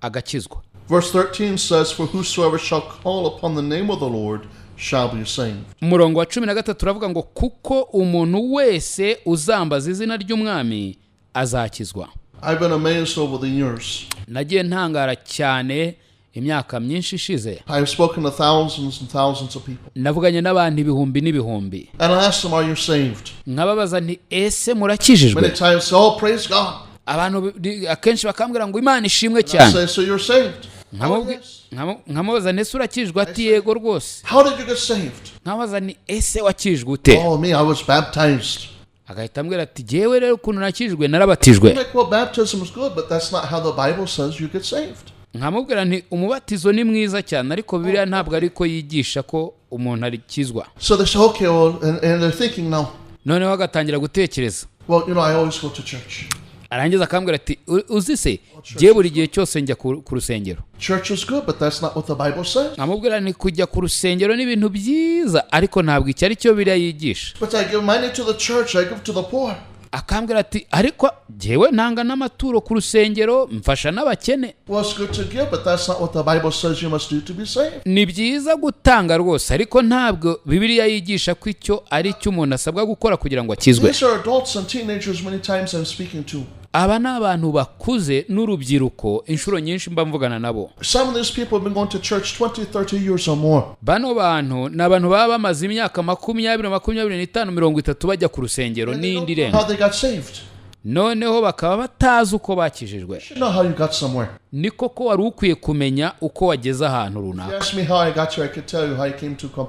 agakizwa. Verse 13 says, For whosoever shall call upon the name of the Lord shall be saved. Umurongo wa 13 uravuga ngo kuko umuntu wese uzambaza izina ry'umwami azakizwa. I've been amazed over the years. Nagiye ntangara cyane imyaka myinshi ishize. I have spoken to thousands and thousands of people. Navuganye n'abantu ibihumbi n'ibihumbi. And I asked them, Are you saved? Nkababaza nti ese murakijijwe? Many times, oh, praise God. Abantu akenshi bakambwira ngo Imana ishimwe I cyane. say, So you're saved? Oh, yes. Nkamubaza nti ese urakijwe? Ati yego rwose. How did you get saved? Nkamubaza nti ese wakijwe ute? Oh, me, I was baptized. Agahita ambwira ati jyewe rero ukuntu nakijwe narabatijwe. I'm like, well, baptism is good, but that's not how the Bible says you get saved. Nkamubwira nti umubatizo ni mwiza cyane, ariko Bibiliya ntabwo ariko yigisha ko umuntu arikizwa. So they say, okay, well, and they're thinking now, Noneho agatangira gutekereza. well, I always go to church. Arangiza akambwira ati uzi se jyewe buri gihe cyose njya ku rusengero. Church is good, but that's not what the Bible says. Nkamubwira nti kujya ku rusengero ni ibintu byiza, ariko ntabwo icyo ari cyo Bibiliya yigisha. But I give money to the church, I give to the poor. Akambwira ati ariko jyewe ntanga n'amaturo ku rusengero, mfasha n'abakene. Well, it's good to give, but that's not what the Bible says you must do to be saved. Ni byiza gutanga rwose, ariko ntabwo Bibiliya yigisha ko icyo ari cyo umuntu asabwa gukora kugira ngo akizwe. These are adults and teenagers many times I'm speaking to. Aba ni abantu bakuze n'urubyiruko, inshuro nyinshi mba mvugana nabo. Some of these people have been going to church 20, 30 years or more. Bano bantu ni abantu baba bamaze imyaka 20, 25, 30 bajya ku rusengero And they don't n'indi know irenga. how they got saved. Noneho bakaba batazi uko bakijijwe. You should know how you got somewhere. Ni koko wari ukwiye kumenya uko wageze ahantu If you runaka. ask me how I got here, I could tell you how I came to come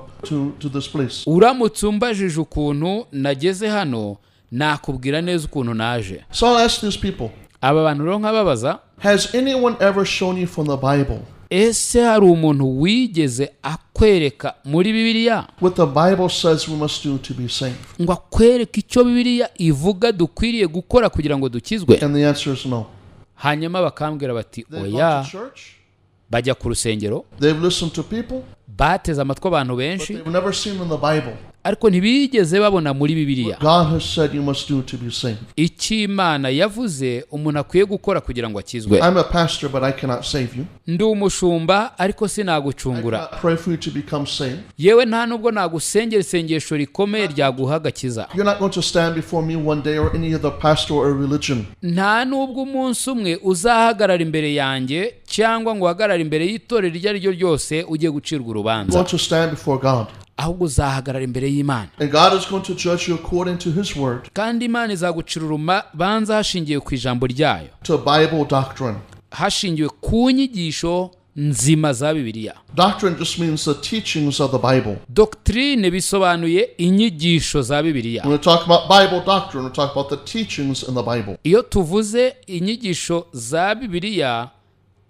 to this place. Uramutse umbajije ukuntu nageze hano, nakubwira neza ukuntu naje. So I'll ask these people, Aba bantu rero nkababaza, has anyone ever shown you from the Bible ese hari umuntu wigeze akwereka muri Bibiliya what the Bible says we must do to be saved? ngo akwereke icyo Bibiliya ivuga dukwiriye gukora kugira ngo dukizwe? And the answer is no. Hanyuma bakambwira bati They've oya. gone to church, Bajya ku rusengero, they've listened to people, bateze amatwi abantu but benshi, they've never seen in the Bible ariko ntibigeze babona muri Bibiliya God has said you must do to be saved. icyo Imana yavuze umuntu akwiye gukora kugira ngo akizwe. I'm a pastor, but I cannot save you. Ndi umushumba ariko I sinagucungura. cannot pray for you to become saved. Yewe nta nubwo nagusengera isengesho rikomeye ryaguha agakiza. You're not going to stand before me one day or any other pastor or religion Nta nubwo umunsi umwe uzahagarara imbere yanjye cyangwa ngo uhagarare imbere y'itorero iryo ari ryo ryose ugiye gucirwa You're urubanza, going to stand before God. ahubwo uzahagarara imbere y'Imana. And God is going to judge you according to His word, Kandi Imana izagucira urubanza hashingiwe ku ijambo ryayo, to Bible doctrine. hashingiwe ku nyigisho nzima za Bibiliya. Doctrine just means the teachings of the Bible. Doctrine bisobanuye inyigisho za Bibiliya. When we talk about Bible doctrine, we talk about the teachings in the Bible. Iyo tuvuze inyigisho za Bibiliya,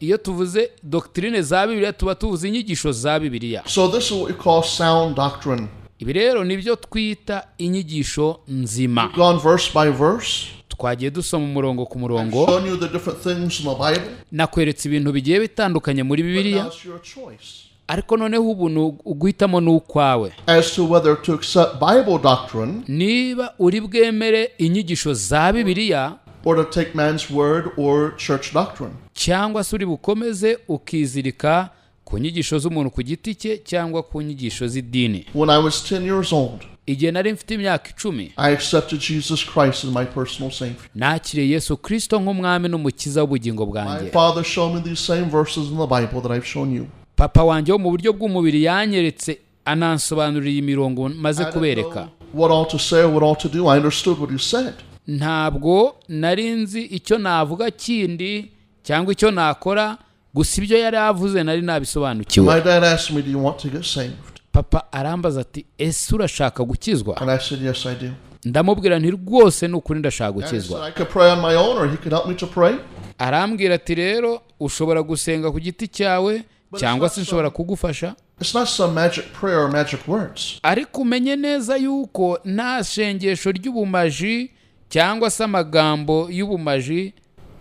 iyo tuvuze doctrine za Bibiliya, tuba tuvuze inyigisho za Bibiliya. So this is what we call sound doctrine. Ibi rero nibyo twita inyigisho nzima. We've gone verse by verse, Twagiye dusoma umurongo ku murongo, shown you the different things in the Bible. nakweretse ibintu bigiye bitandukanye muri But Bibiliya, now it's your choice ariko noneho ubu ni uguhitamo ni ukwawe as to whether to accept Bible doctrine niba uri bwemere inyigisho za Bibiliya or to take man's word or church doctrine. cyangwa se uri bukomeze ukizirika ku nyigisho z'umuntu ku giti cye cyangwa ku nyigisho z'idini. When I was 10 years old, Igihe nari mfite imyaka 10, I accepted Jesus Christ as my personal Savior. nakiriye Yesu Kristo nk'umwami n'umukiza w'ubugingo My bwanjye. father showed me these same verses in the Bible that I've shown you. Papa wanjye wo mu buryo bw'umubiri yanyeretse anansobanurira iyi mirongo maze I didn't kubereka. know what all to say or what all to do. I understood what he said. Ntabwo nari nzi icyo navuga kindi cyangwa icyo nakora, gusa ibyo yari avuze nari nabisobanukiwe. My dad asked me, "Do you want to get saved?" Papa arambaza ati ese urashaka gukizwa? And I said, "Yes, I do." Ndamubwira nti rwose ni ukuri ndashaka And he said gukizwa. I could pray on my own or he could help me to pray. Arambwira ati rero ushobora gusenga ku giti cyawe cyangwa se nshobora kugufasha. It's not some magic prayer or magic words. Ariko umenye neza yuko nta sengesho ry'ubumaji cyangwa se amagambo y'ubumaji.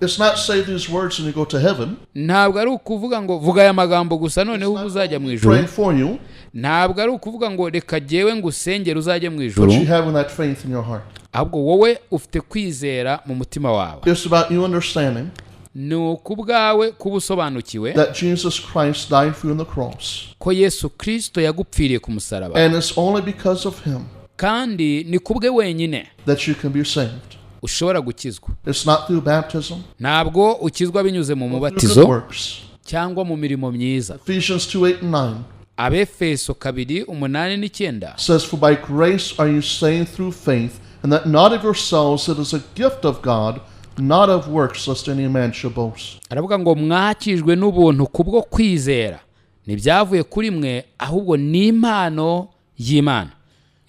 It's not say these words and you go to heaven. Ntabwo ari ukuvuga ngo vuga aya magambo gusa noneho uba uzajya mu ijuru. Praying for you, Ntabwo ari ukuvuga ngo reka jyewe ngo usengere uzajye mu ijuru, but you having that faith in your heart. ahubwo wowe ufite kwizera mu mutima wawe. It's about you understanding Ni ukubwawe kuba usobanukiwe that Jesus Christ died for you on the cross. ko Yesu Kristo yagupfiriye ku musaraba, And it's only because of him kandi ni kubwe wenyine that you can be saved. ushobora gukizwa. It's not through baptism, Ntabwo ukizwa binyuze mu through good mubatizo works. cyangwa mu mirimo myiza. Ephesians 2 8 and 9 Abefeso 2:8 n'9 says, "For by grace are you saved through faith, and that not of yourselves, it is a gift of God, not of works, lest any man should boast." aravuga ngo mwakijwe n'ubuntu kubwo kwizera, ntibyavuye kuri mwe ahubwo ni impano y'Imana.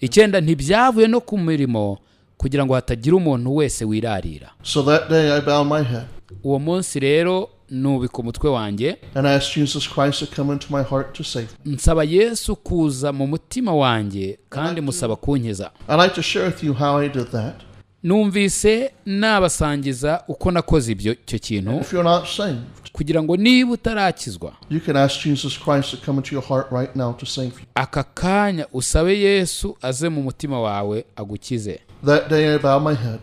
9 ntibyavuye no ku mirimo kugira ngo hatagira umuntu wese wirarira. So that day I bowed my head Uwo munsi rero nubika umutwe wanjye and I asked Jesus Christ to come into my heart to save me. nsaba Yesu kuza mu mutima wanjye kandi musaba kunkiza. I'd like to share with you how I did that. Numvise nabasangiza uko nakoze ibyo icyo kintu, If you're not saved, kugira ngo niba utarakizwa you can ask Jesus Christ to come into your heart right now to save you. aka kanya usabe Yesu aze mu mutima wawe agukize. That day I bowed my head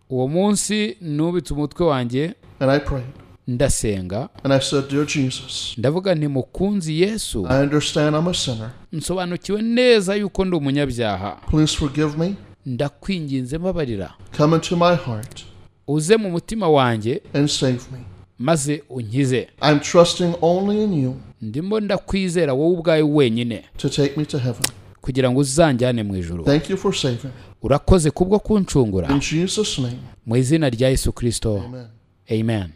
Uwo munsi nubitse umutwe wanjye and I prayed. ndasenga, And I said, "Dear Jesus, ndavuga nti mukunzi Yesu, I understand I'm a sinner. nsobanukiwe neza yuko ndi umunyabyaha. Please forgive me. Ndakwinginze mbabarira, Come into my heart uze mu mutima wanjye and save me. maze unkize. I'm trusting only in you Ndimo ndakwizera wowe ubwawe wenyine to take me to heaven. kugira ngo uzanjyane mu ijuru. Thank you for saving me. Urakoze kubwo kuncungura. In Jesus' name, Mu izina rya Yesu Kristo, amen." amen.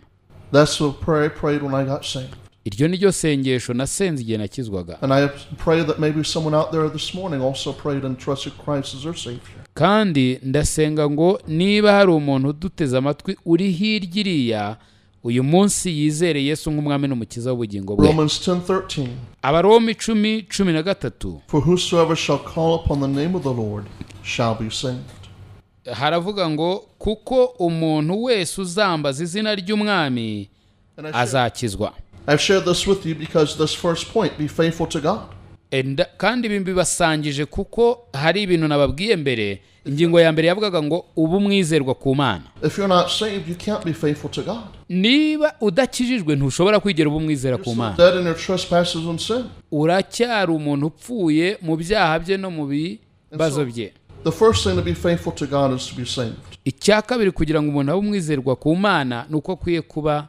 That's the prayer I prayed when I got saved. Iryo ni ryo sengesho nasenze igihe nakizwaga. And I pray that maybe someone out there this morning also prayed and trusted Christ as their Savior. Kandi ndasenga ngo niba hari umuntu uduteze amatwi uri hirya iriya uyu munsi yizere Yesu nk'umwami n'umukiza w'ubugingo bwe. Romans 10:13. Abaroma 10:13 "For whosoever shall call upon the name of the Lord shall be saved." Haravuga ngo kuko umuntu wese uzambaza izina ry'Umwami And azakizwa. I've shared this with you because this first point, be faithful to God. Kandi ibi mbibasangije kuko hari ibintu nababwiye mbere. Ingingo ya mbere yavugaga ngo ubu umwizerwa ku Mana. If you're not saved, you can't be faithful to God. Niba udakijijwe, ntushobora kwigera uba umwizera ku You're Mana. still dead in your trespasses and sin. Uracyari umuntu upfuye mu byaha bye no mu bibazo bye. The first thing to be faithful to God is to be saved. Icya kabiri, kugira ngo umuntu abe umwizerwa ku Mana, ni uko akwiye kuba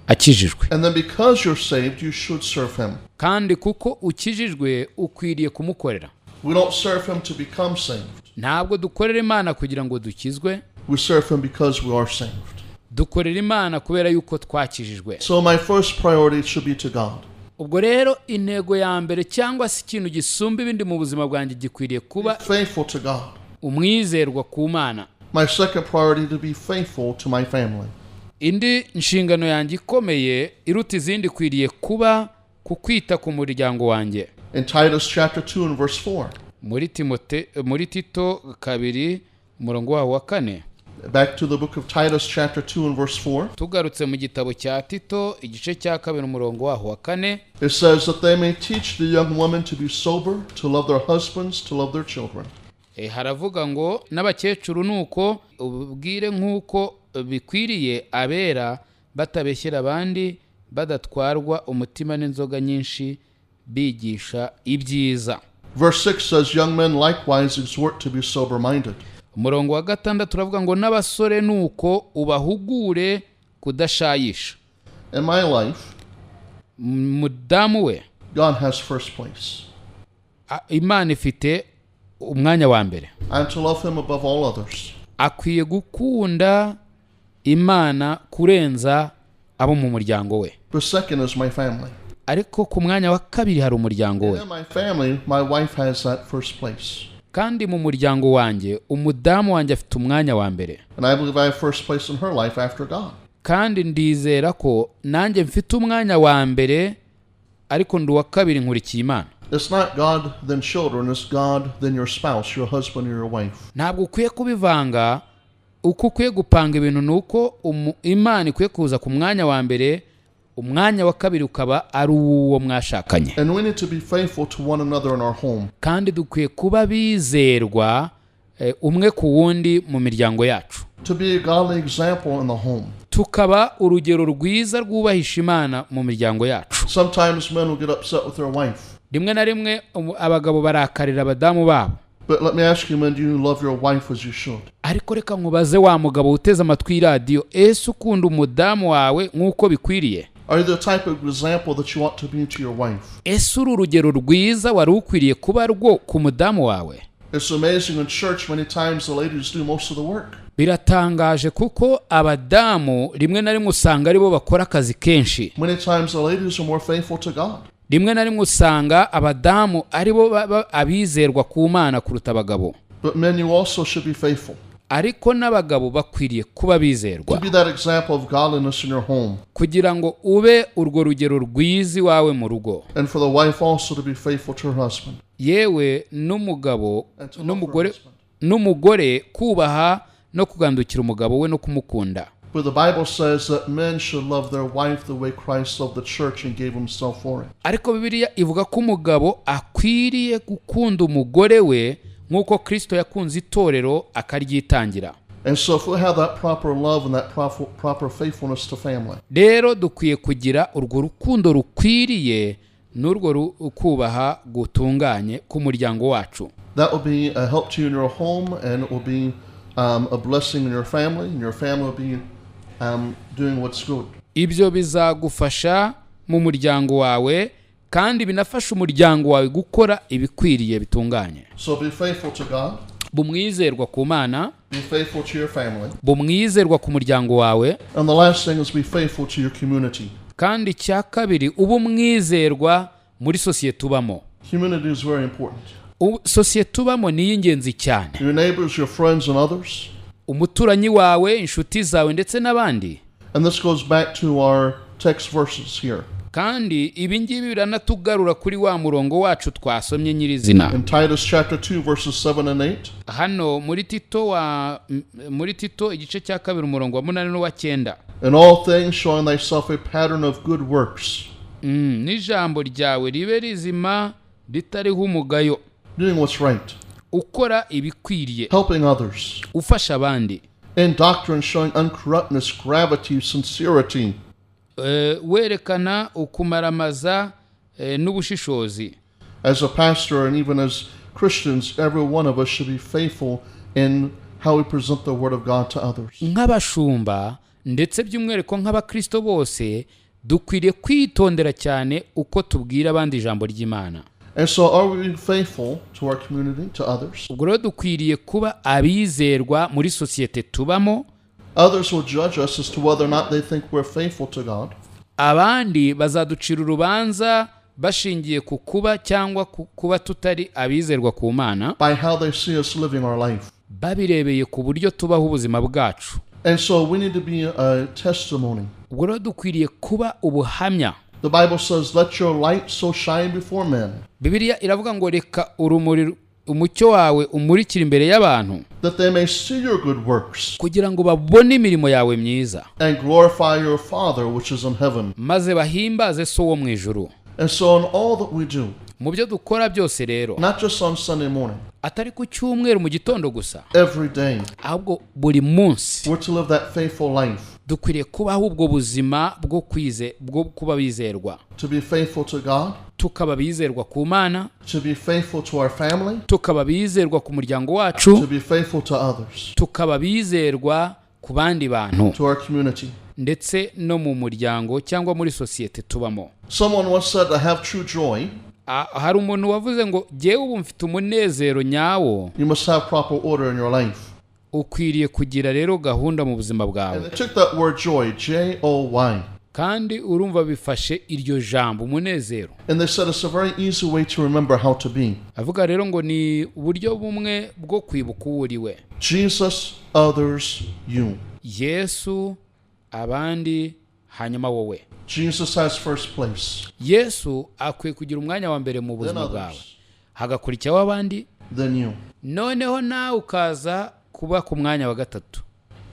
akijijwe. And then because you're saved, you should serve Him. Kandi kuko ukijijwe, ukwiriye kumukorera. We don't serve Him to become saved. Ntabwo dukorera Imana kugira ngo dukizwe. We serve Him because we are saved. Dukorera Imana kubera yuko twakijijwe. So my first priority should be to God. Ubwo rero intego ya mbere cyangwa se ikintu gisumba ibindi mu buzima bwanjye gikwiriye kuba Faithful to God. umwizerwa ku Mana. My second priority, to be faithful to my family. Indi nshingano yanjye ikomeye iruta izindi ikwiriye kuba ku kwita ku muryango wanjye. In Titus chapter 2 and verse 4. Muri Timote, muri Tito 2, umurongo wawo wa 4. Back to the book of Titus chapter 2 and verse 4. Tugarutse mu gitabo cya Tito, igice cya 2, umurongo waho wa 4. It says that they may teach the young women to be sober, to love their husbands, to love their children. Haravuga ngo n'abakecuru ni uko ubwire nk'uko bikwiriye abera, batabeshyera abandi, badatwarwa umutima n'inzoga nyinshi, bigisha ibyiza. Verse 6 says, "Young men likewise exhort to be sober minded." Umurongo wa 6 uravuga ngo n'abasore ni uko ubahugure kudashayisha. In my life, Mudamu we, God has first place. Imana ifite umwanya wa mbere. I'm to love Him above all others. Akwiye gukunda Imana kurenza abo mu muryango we. The second is my family. Ariko ku mwanya wa kabiri hari umuryango we. In my family, my wife has that first place. Kandi mu muryango wanjye, umudamu wanjye afite umwanya wa mbere. And I believe I have first place in her life after God. Kandi ndizera ko nanjye mfite umwanya wa mbere, ariko ndi uwa kabiri, nkurikiye Imana. It's not God then children, it's God then your spouse, your husband or your wife. Ntabwo ukwiye kubivanga. Uko ukwiye gupanga ibintu ni uko Imana ikwiye kuza ku mwanya wa mbere, umwanya wa kabiri ukaba ari uw'uwo mwashakanye. And we need to be faithful to one another in our home. Kandi dukwiye kuba bizerwa umwe ku wundi mu miryango yacu. To be a godly example in the home. Tukaba urugero rwiza rwubahisha Imana mu miryango yacu. Sometimes men will get upset with their wife. Rimwe na rimwe abagabo barakarira abadamu babo. But let me ask you, men, do you love your wife as you should? Ariko reka nkubaze, wa mugabo uteze amatwi iradiyo, ese ukunda umudamu wawe nk'uko bikwiriye? Are you the type of example that you want to be to your wife? Ese uru urugero rwiza wari ukwiriye kuba rwo ku mudamu wawe? It's amazing in church, many times the ladies do most of the work. Biratangaje kuko abadamu rimwe na rimwe usanga aribo bakora akazi kenshi. Many times the ladies are more faithful to God. Rimwe na rimwe usanga abadamu aribo baba abizerwa ku Mana kuruta abagabo. But men, you also should be faithful. Ariko n'abagabo bakwiriye kuba bizerwa. To be that example of godliness in your home. Kugira ngo ube urwo rugero rwiza iwawe mu rugo. And for the wife also to be faithful to her husband. Yewe n'umugabo And to love her n'umugore husband. n'umugore kubaha no kugandukira umugabo we no kumukunda. But the Bible says that men should love their wife the way Christ loved the church and gave himself for it. Ariko Bibiliya ivuga ko umugabo akwiriye gukunda umugore we nk'uko Kristo yakunze itorero akaryitangira. And so if we have that proper love and that proper faithfulness to family, Rero dukwiye kugira urwo rukundo rukwiriye n'urwo kubaha gutunganye k'umuryango wacu. That will be a help to you in your home, and it will be a blessing in your family, and your family will be doing what's good. Ibyo bizagufasha mu muryango wawe kandi binafasha umuryango wawe gukora ibikwiriye bitunganye. So be faithful to God, Bumwizerwa ku Mana, be faithful to your family, bumwizerwa ku muryango wawe, and the last thing is be faithful to your community. Kandi icya kabiri, uba umwizerwa muri sosiyete ubamo. Community is very important. Sosiyete ubamo ni iy'ingenzi cyane. Your neighbors, your friends, and others. Umuturanyi wawe, inshuti zawe ndetse n'abandi. And this goes back to our text verses here. Kandi ibi ngibi biranatugarura kuri wa murongo wacu twasomye nyirizina. In Titus chapter 2, verses 7 and 8, Hano muri Tito wa muri Tito igice cya 2 umurongo wa 8 n'uwa 9. In all things showing thyself a pattern of good works. N'ijambo ryawe ribe rizima ritariho umugayo. Doing what's right. Ukora ibikwiriye. Helping others. Ufasha abandi. In doctrine showing uncorruptness, gravity, sincerity. Werekana ukumaramaza n'ubushishozi. As a pastor and even as Christians, every one of us should be faithful in how we present the Word of God to others. Nk'abashumba ndetse by'umwihariko nk'abakristo bose dukwiriye kwitondera cyane uko tubwira abandi ijambo ry'Imana. And so are we being faithful to our community, to others? Ubwo rero dukwiriye kuba abizerwa muri sosiyete tubamo. Others will judge us as to whether or not they think we're faithful to God. Abandi bazaducira urubanza bashingiye ku kuba cyangwa kuba tutari abizerwa ku Mana. By how they see us living our life. Babirebeye ku buryo tubaho ubuzima bwacu. And so we need to be a testimony. Ubwo rero dukwiriye kuba ubuhamya. The Bible says, let your light so shine before men. Bibiliya iravuga ngo reka urumuri umucyo wawe umurikire imbere y'abantu. That they may see your good works. Kugira ngo babone imirimo yawe myiza. And glorify your Father which is in heaven. Maze bahimbaze so wo mu ijuru. And so in all that we do, mu byo dukora byose rero, not just on Sunday morning, atari ku cyumweru mu gitondo gusa, every day, ahubwo buri munsi, we're to live that faithful life. Dukwiriye kubaho ubwo buzima bwo kwize bwo kuba bizerwa. To be faithful to God, tukaba bizerwa ku Mana, to be faithful to our family, tukaba bizerwa ku muryango wacu, to be faithful to others, tukaba bizerwa ku bandi bantu, to our community. Ndetse no mu muryango cyangwa muri sosiyete tubamo. Someone once said to have true joy, Hari umuntu wavuze ngo jyewe ubu mfite umunezero nyawo. You must have proper order in your life. Ukwiriye kugira rero gahunda mu buzima bwawe. And they took that word joy, J-O-Y. Kandi urumva bifashe iryo jambo umunezero. And they said it's a very easy way to remember how to be. Avuga rero ngo ni uburyo bumwe bwo kwibuka uwo uriwe. Jesus, others, you. Yesu, abandi, hanyuma wowe. Jesus has first place. Yesu akwiye kugira umwanya wa mbere mu buzima bwawe. Hagakurikiraho abandi. Then you. Noneho nawe ukaza kuba ku mwanya wa gatatu.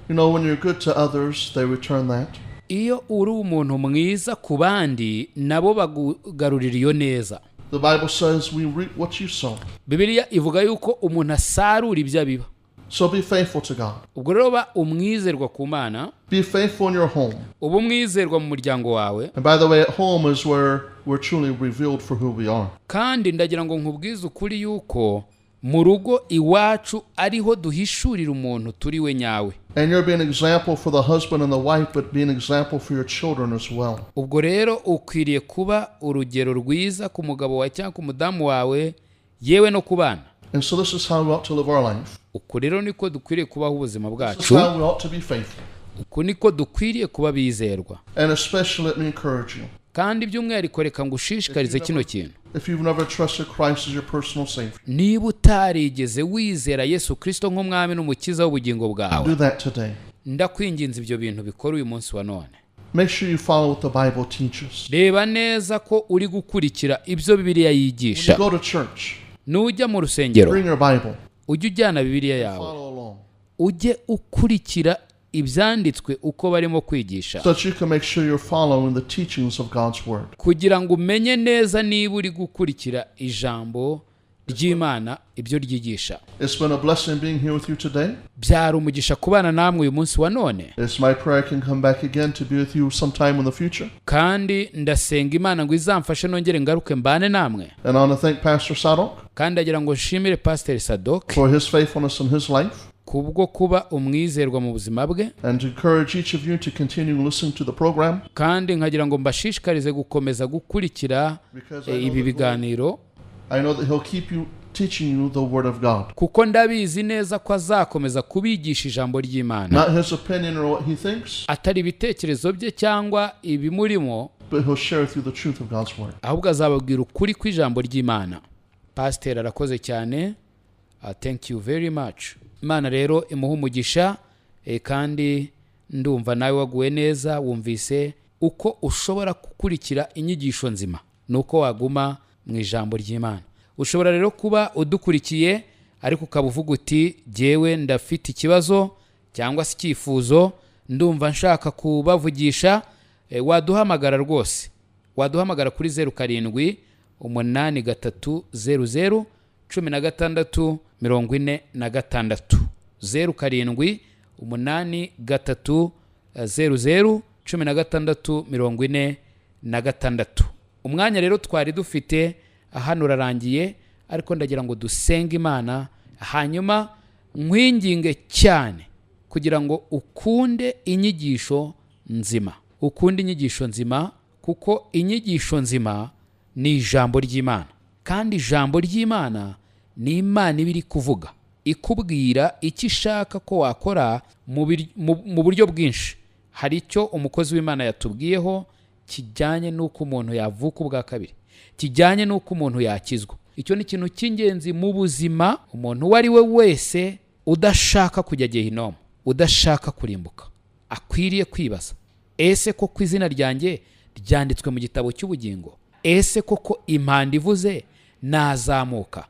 You know, when you're good to others, they return that. Iyo uri umuntu mwiza ku bandi nabo bagugarurira iyo neza. The Bible says we reap what you sow. Bibiliya ivuga yuko umuntu asarura ibyo abiba. So be faithful to God. Ubwo rero ba umwizerwa ku Mana. Be faithful in your home. Uba umwizerwa mu muryango wawe. And by the way, at home is where we're truly revealed for who we are. Kandi ndagira ngo nkubwize ukuri yuko mu rugo iwacu ariho duhishurira umuntu turi we nyawe. And you're being an example for the husband and the wife, but be an example for your children as well. Ubwo rero ukwiriye kuba urugero rwiza ku mugabo wawe cyangwa ku mudamu wawe yewe no ku bana. And so this is how we ought to live our life. Uku rero niko dukwiriye kubaho ubuzima bwacu. This is how we ought to be faithful. Uku niko dukwiriye kuba bizerwa. And especially let me encourage you. Kandi by'umwihariko reka ngushishikarize kino kintu. If you've never trusted Christ as your personal savior, niba utarigeze wizera Yesu Kristo nk'umwami n'umukiza w'ubugingo bwawe, do that today. Ndakwinginze ibyo bintu bikora uyu munsi wa none. Make sure you follow what the Bible teaches. Reba neza ko uri gukurikira ibyo Bibiliya yigisha. When you go to church, nujya mu rusengero, bring your Bible. Ujye ujyana Bibiliya yawe. Follow along. Ujye ukurikira ibyanditswe uko barimo kwigisha. So that you can make sure you're following the teachings of God's word. Kugira ngo umenye neza niba uri gukurikira ijambo ry'Imana ibyo ryigisha. It's been a blessing being here with you today. Byari umugisha kubana namwe uyu munsi wa none. It's my prayer I can come back again to be with you sometime in the future. Kandi ndasenga Imana ngo izamfashe nongere ngaruke mbane namwe. And I want to thank Pastor Sadok Kandi ndagira ngo nshimire Pastor Sadok for his faithfulness in his life. Kubwo kuba umwizerwa mu buzima bwe. And to encourage each of you to continue listening to the program. Kandi nkagira ngo mbashishikarize gukomeza gukurikira ibi biganiro. I know that he'll keep you teaching you the word of God. Kuko ndabizi neza ko azakomeza kubigisha ijambo ry'Imana. Not his opinion or what he thinks. Atari ibitekerezo bye cyangwa ibimurimo. But he'll share with you the truth of God's word. Ahubwo azababwira ukuri kw'ijambo ry'Imana. Pastor arakoze cyane. Thank you very much. Imana rero imuha umugisha, kandi ndumva nawe waguwe neza wumvise Uko ushobora gukurikira inyigisho nzima ni uko waguma mu ijambo ry'Imana. Ushobora rero kuba udukurikiye ariko ukaba uvuga uti jyewe ndafite ikibazo cyangwa se icyifuzo, ndumva nshaka kubavugisha. Waduhamagara rwose, waduhamagara kuri 07 83 00 16 46, 07 83 00 16 46. Umwanya rero twari dufite hano urarangiye, ariko ndagira ngo dusenge Imana, hanyuma nkwinginge cyane kugira ngo ukunde inyigisho nzima, ukunde inyigisho nzima, kuko inyigisho nzima ni ijambo ry'Imana, kandi ijambo ry'Imana ni Imana iba iri kuvuga, ikubwira icyo ishaka ko wakora mu buryo bwinshi. Hari icyo umukozi w'Imana yatubwiyeho kijyanye n'uko umuntu yavuka ubwa kabiri, kijyanye n'uko umuntu yakizwa. Icyo ni ikintu cy'ingenzi mu buzima. Umuntu uwo ari we wese udashaka kujya gehinomu, udashaka kurimbuka, akwiriye kwibaza: ese koko izina ryanjye ryanditswe mu gitabo cy'ubugingo? Ese koko impanda ivuze nazamuka?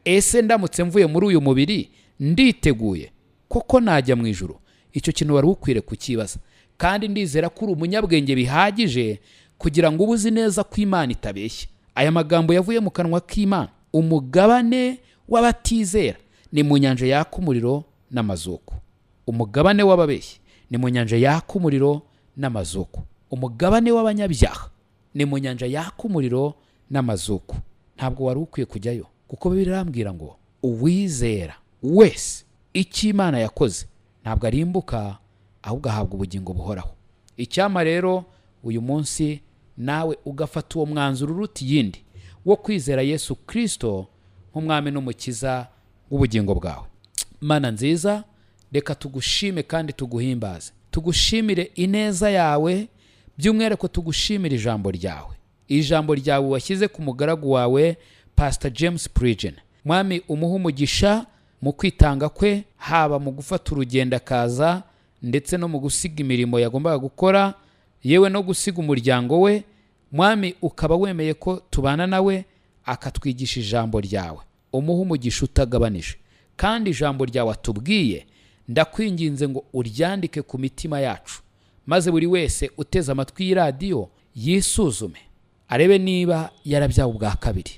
Ese ndamutse mvuye muri uyu mubiri nditeguye koko najya mu ijuru? Icyo kintu wari ukwiriye kukibaza, kandi ndizera ko uri umunyabwenge bihagije kugira ngo ube uzi neza ko Imana itabeshya. Aya magambo yavuye mu kanwa k'Imana: umugabane w'abatizera ni mu nyanja yaka umuriro n'amazuku, umugabane w'ababeshyi ni mu nyanja yaka umuriro n'amazuku, umugabane w'abanyabyaha ni mu nyanja yaka umuriro n'amazuku. Ntabwo wari ukwiye kujyayo, kuko Bibiliya irambwira ngo uwizera wese icyo Imana yakoze ntabwo arimbuka, ahubwo ahabwa ubugingo buhoraho. Icyampa rero uyu munsi nawe ugafata uwo mwanzuro uruta iyindi wo kwizera Yesu Kristo nk'umwami n'umukiza w'ubugingo bwawe. Mana nziza, reka tugushime kandi tuguhimbaze, tugushimire ineza yawe, by'umwihariko tugushimire ijambo ryawe, ijambo ryawe washyize ku mugaragu wawe Pastor James Pridgen. Mwami, umuhe umugisha mu kwitanga kwe, haba mu gufata urugendo akaza, ndetse no mu gusiga imirimo yagombaga gukora, yewe no gusiga umuryango we. Mwami, ukaba wemeye ko tubana nawe akatwigisha ijambo ryawe. Umuhe umugisha utagabanije, kandi ijambo ryawe atubwiye ndakwinginze ngo uryandike ku mitima yacu, maze buri wese uteze amatwi y'iradiyo yisuzume, arebe niba yarabyawe ubwa kabiri,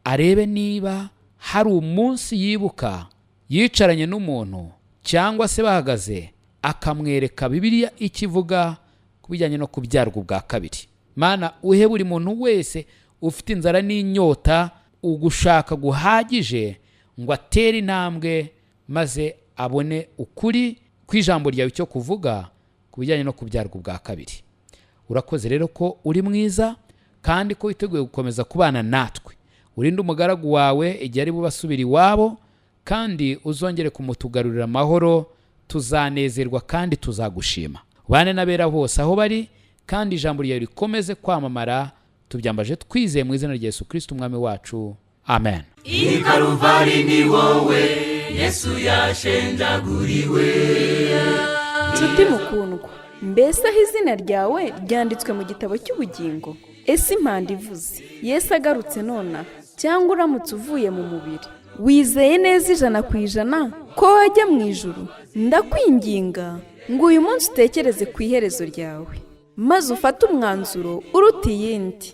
arebe niba hari umunsi yibuka yicaranye n'umuntu cyangwa se bahagaze akamwereka Bibiliya ikivuga ku bijyanye no kubyarwa ubwa kabiri. Mana, uhe buri muntu wese ufite inzara n'inyota ugushaka guhagije ngo atere intambwe, maze abone ukuri kw'ijambo ryawe icyo kuvuga ku bijyanye no kubyarwa ubwa kabiri. Urakoze rero ko uri mwiza kandi ko witeguye gukomeza kubana natwe. Urinde umugaragu wawe igihe ari bube asubira iwabo, kandi uzongere kumutugarurira amahoro. Tuzanezerwa kandi tuzagushima. Bane n'abera bose aho bari, kandi ijambo ryawe rikomeze kwamamara. Tubyambaje twizeye mu izina rya Yesu Kristo umwami wacu, amen. I Karuvari ni wowe Yesu yashenjaguriwe. Nshuti mukundwa, mbese aho izina ryawe ryanditswe mu gitabo cy'ubugingo? Ese impanda ivuze Yesu agarutse nonaha, cyangwa uramutse uvuye mu mubiri, wizeye neza 100% ko wajya mu ijuru? Ndakwinginga ngo uyu munsi utekereze ku iherezo ryawe, maze ufate umwanzuro uruta iyindi.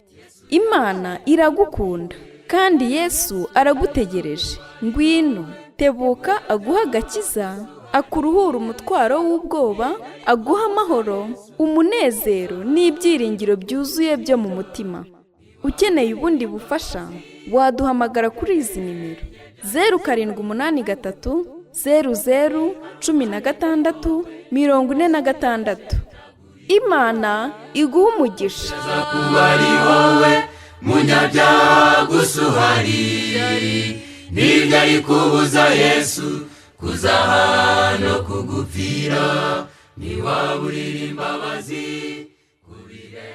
Imana iragukunda kandi Yesu aragutegereje. Ngwino, tebuka aguha agakiza, akuruhura umutwaro w'ubwoba, aguha amahoro, umunezero n'ibyiringiro byuzuye byo mu mutima. Ukeneye ubundi bufasha waduhamagara kuri izi nimero: 0783 00 16 46. Imana iguha umugisha. Kuba ari wowe munyabyaha gusa uhari, nibyo ari kubuza Yesu kuzaha no kugupfira, ntiwaburira imbabazi kubire.